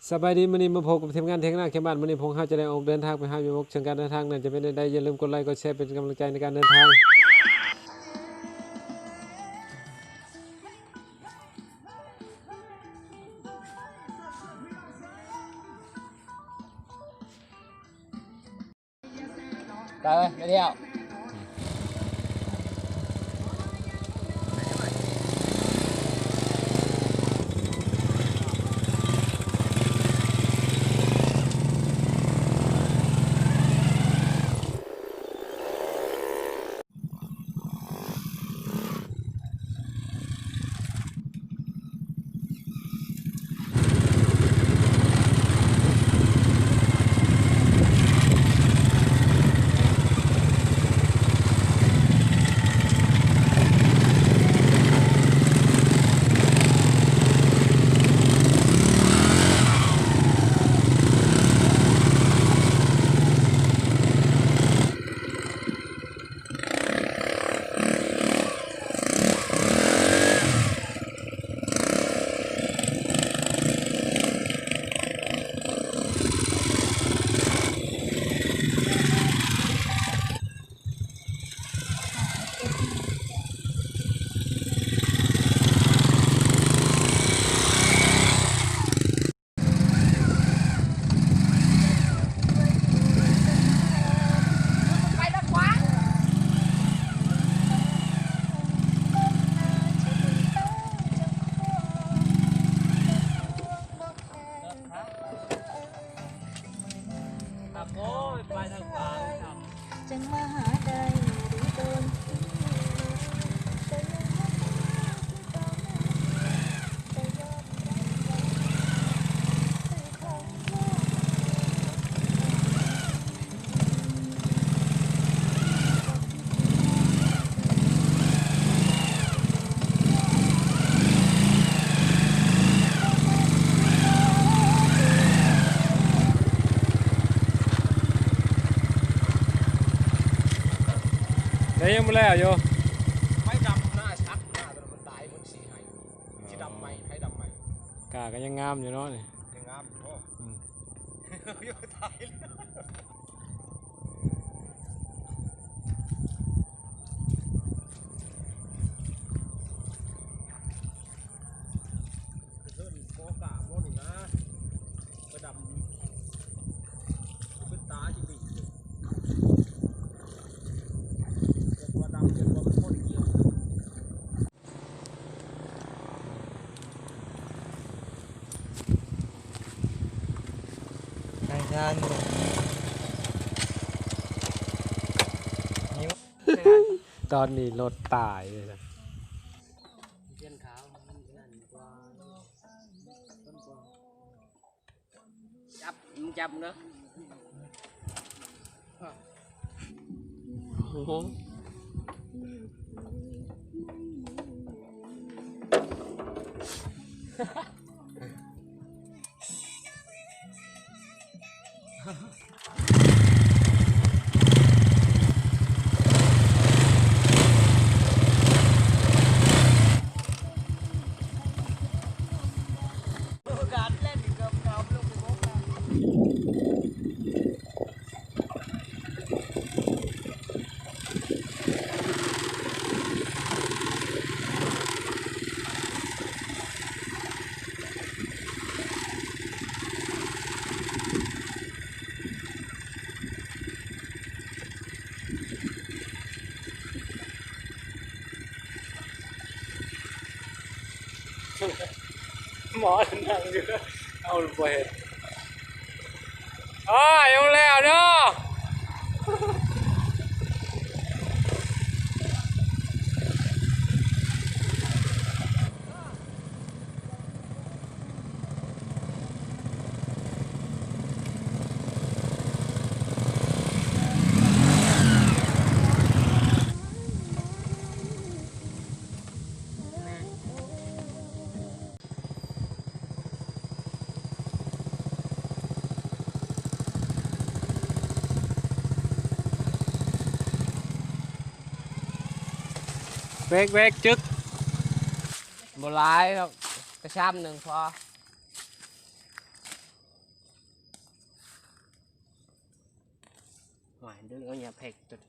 ສະບາຍດີ ມື້ນີ້ມາພົບກັບທີມງານທຽງນາເຂມບ້ານ. ມື້ນີ້ພວກເຮົາຈະໄດ້ອອກເດີນທາງໄປຫາແມ່ບົກ. ເຊິ່ງການເດີນທາງນັ້ນຈະເປັນແນວໃດ, ຢ່າລືມກົດໄລ ກົດແຊ ເປັນກຳລັງໃຈໃນການເດີນທາງ. ໄປເວີຍ ໄປທ່ຽວ. ໄດ້ຍັງບໍ່ແລ້ວຢູ່ ໄຟດັບໜ້າຊັກ ໜ້າໂຕນັ້ນມັນຕາຍໝົດ ສີໄຫ້ ຊິດຳໃໝ່ ໄຟດຳໃໝ່. ກ້າກໍຍັງງາມຢູ່ເນາະນີ້ ຍັງງາມຢູ່ບໍ? ອືມ ຕາຍແລ້ວ. ທາງທາງ ຕອນນີ້ລົດຕາຍເລີຍນະ. ຈັບ ມຶງຈັບເດີ. ໂອ້ໂຫ. ໝໍນັ່ງຢູ່ ເອົາບໍ່ເຫັນ. ອ້າຍ ເອົາແລ້ວເນາະ. ເບຣກ ເບຣກ ຈຶກ. ບໍ່ຫຼາຍດອກ ກະຊາມໜຶ່ງພໍ. ດຶງເອົາຫຍ້າແພັກຕົວ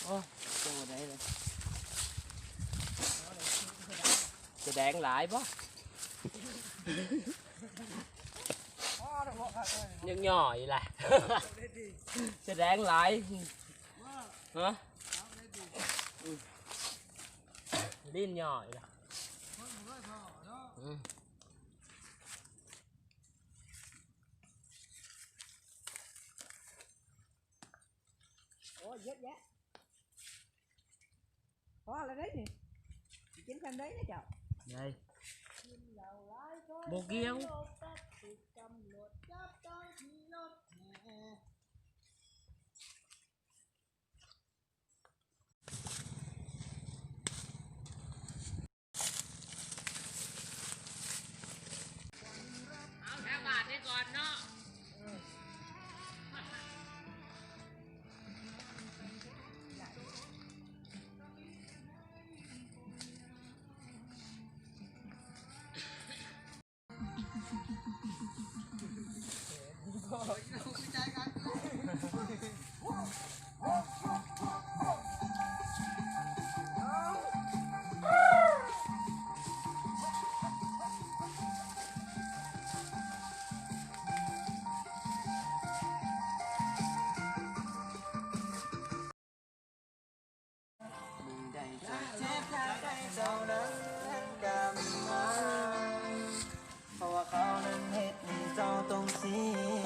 ໂອ້ຍ ເຈົ້າບໍ່ໄດ້ເລີຍ ຈະແດງຫຼາຍບໍ່? ຍັງຫຍໍ້ອີກລະ ຈະແດງຫຼາຍ ຮະ? ອືມ ລີ້ນຫຍໍ້ອີກລະ ອືມ. ໂອ້ຍ ເຍອະແຍະ ພໍແລ້ວເດ້ນີ້ ຊິກິນສ່ຳໃດນະເຈົ້າ? ໄດ້ ບໍ່ກ່ຽວ. ເອົາແຖວບາດນີ້ກ່ອນເນາະ.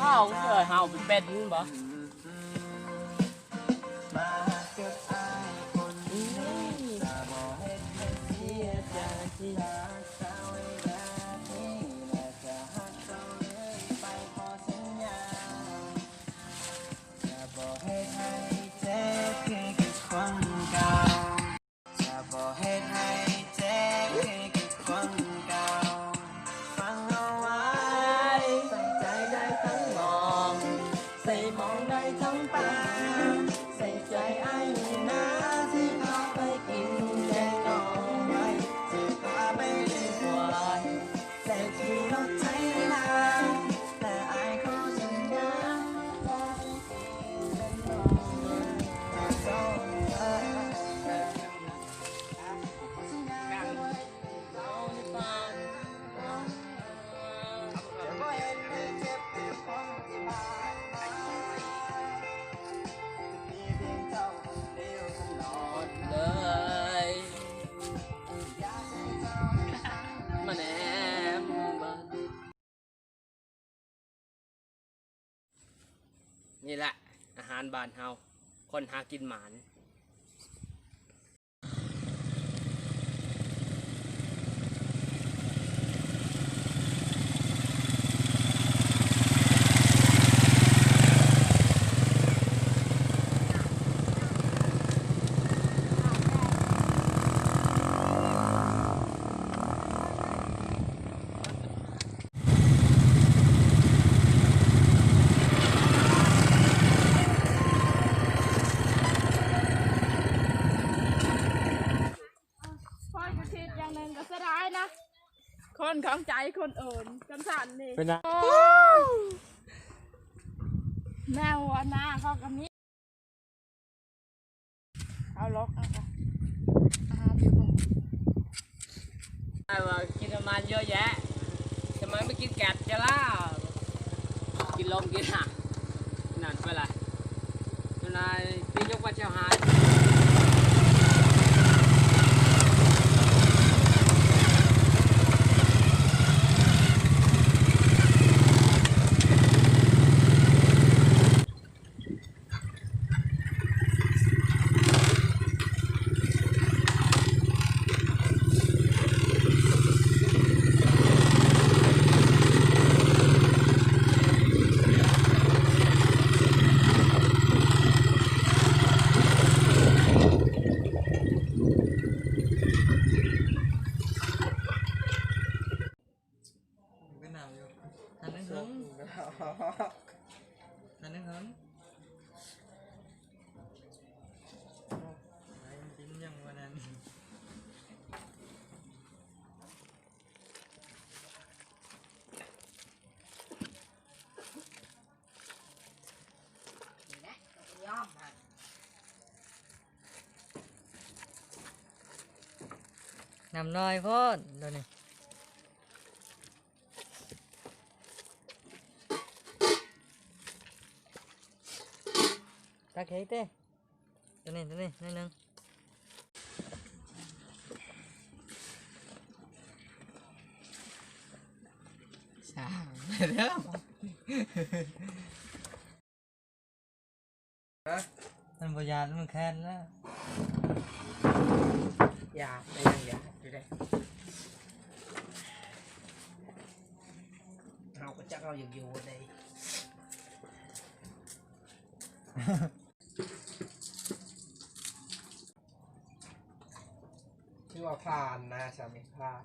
ເຮົາເອີຍ ເຮົາເປັນເປັດແມ່ນບໍ່? ນີ້ແຫຼະອາຫານບ້ານເຮົາ ຄົນຫາກິນໝານ. ຂ້ອຍກໍຄິດຢ່າງໜຶ່ງກໍເສຍດາຍນະ ຄົນຂອງໃຈຄົນອື່ນ ຈັ່ງຊັ້ນນີ້ ເປັນຫຍັງ? ໂອ້ຍ ແນວຫົວໜ້າເຂົາກໍມີ. ເອົາລັອກເອົາ ອາຫານຢູ່ບໍ່? ໄອ້ວ່າກິນນ້ຳມັນເຍອະແຍະ ທຳໄມໄມ່ກິນແກັດຈະລະ? ກິນລົມກິນຫາ ນັ້ນໄປລະ ນາຍປີຍົກວ່າເຈົ້າຫາຍ. ເປັນໜາວຢູ່ ຫັ້ນເຖິງ ຫັ້ນເຖິງ ກິນຫຍັງວະນັ້ນ? ນ້ຳນ້ອຍໂພດໂຕນີ້. ຕັກໃຫ້ເຕ້ ໂຕນີ້ ໂຕນີ້ໜ້ອຍໜຶ່ງ. ຊ່າງເດີ. ຮະ? ມັນບໍ່ຢາດ ມັນແຄ້ນແລ້ວ. ຢາດ ໄດ້ຍັງຢາດຢູ່ເດ້. ເຮົາກໍຈັກເຮົາຢາກຢູ່ໃດ. ຖືວ່າຜ່ານນະ ສາມີຜ່ານ.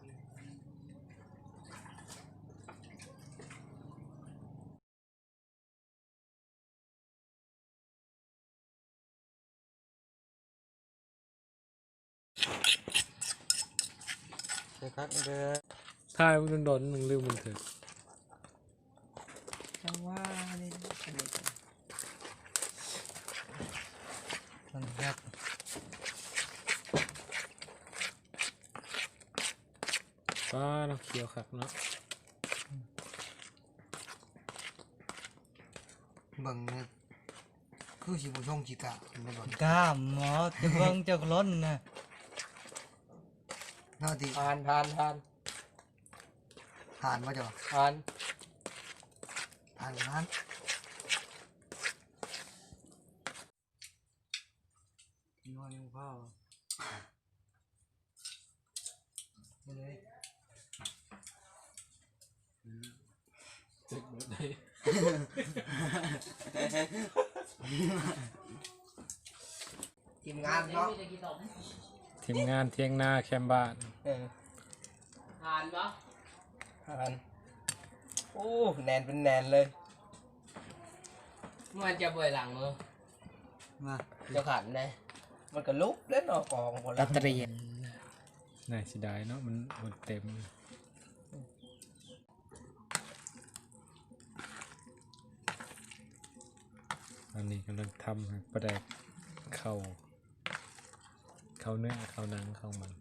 ຄັກໆ ເດີ. ຖ່າຍມັນດົນໆ ໜຶ່ງລືມບັນທຶກ. ຈັງຫວະນີ້ ອັນນີ້ ມັນຄັກ. ປ້າເນາະ ຂຽວຄັກເນາະ. ເບິ່ງແນ່ ຄືຊິບໍ່ຊົງຂີ້ກາ ເຫັນບໍ່? ກ້າໝໍ ຈະເບິ່ງເຈົ້າກໍລົ້ນນະ. ເນາະຕິ ຜ່ານ ຜ່ານ ຜ່ານ ຜ່ານບໍ່ເຈົ້າ? ຜ່ານ ຜ່ານກໍຜ່ານ. ກິນຮອດຍັງບໍ່ພໍ ເອົາເລີຍ. ຈັກເບິດໄດ໋. ທີມງານເນາະ ທີມງານທຽງນາແຄມບ້ານ. ເອີ ຜ່ານບໍ່? ຜ່ານ. ໂອ້ ແໜ້ນເປັນແໜ້ນເລີຍ. ມັນຈະບໍ່ໄດ້ຫຼັງເອີ. ມາ ເຈົ້າຂັນເດ້ ມັນກໍຫຼຸບແລ້ວເນາະ ກອງບໍ່ລະ ຕັດຕະເລຍນ. ໜ້າເສຍດາຍເນາະ ມັນ ມັນເຕັມ. ອັນນີ້ກຳລັງທຳປາແດກເຂົ້າ ເຂົ້າເນື້ອ ເຂົ້າໜັງ ເຂົ້າມັນ.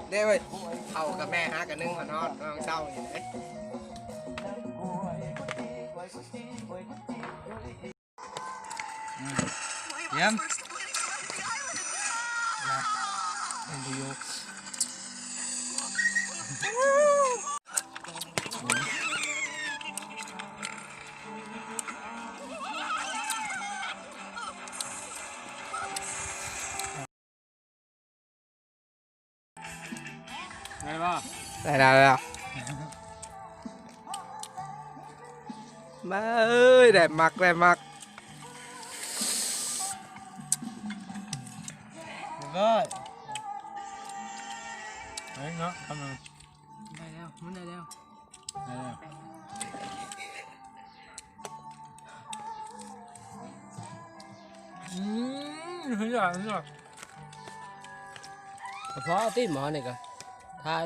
ເດ້ເວີຍ ເຂົ້າກັບແມ່ຫາກັນໜຶ່ງຮອດໆ ຕອນເຊົ້ານີ້ເດ້. ອືມ ຢ້ຽມ ນະ ເປັນປະໂຫຍດ. ໄດ້ບໍ່? ໄດ້ແລ້ວ ໄດ້ແລ້ວ. ມາເອີຍ ໄດ້ມັກ ໄດ້ມັກ. ເຮີ້ຍ ເນາະ ທຳ ໄດ້ແລ້ວ ມັນໄດ້ແລ້ວ. ອືມ ສຸດຍອດ ສຸດຍອດ. ກະເພາະຕິໝໍນີ້ກະ ຖ່າຍ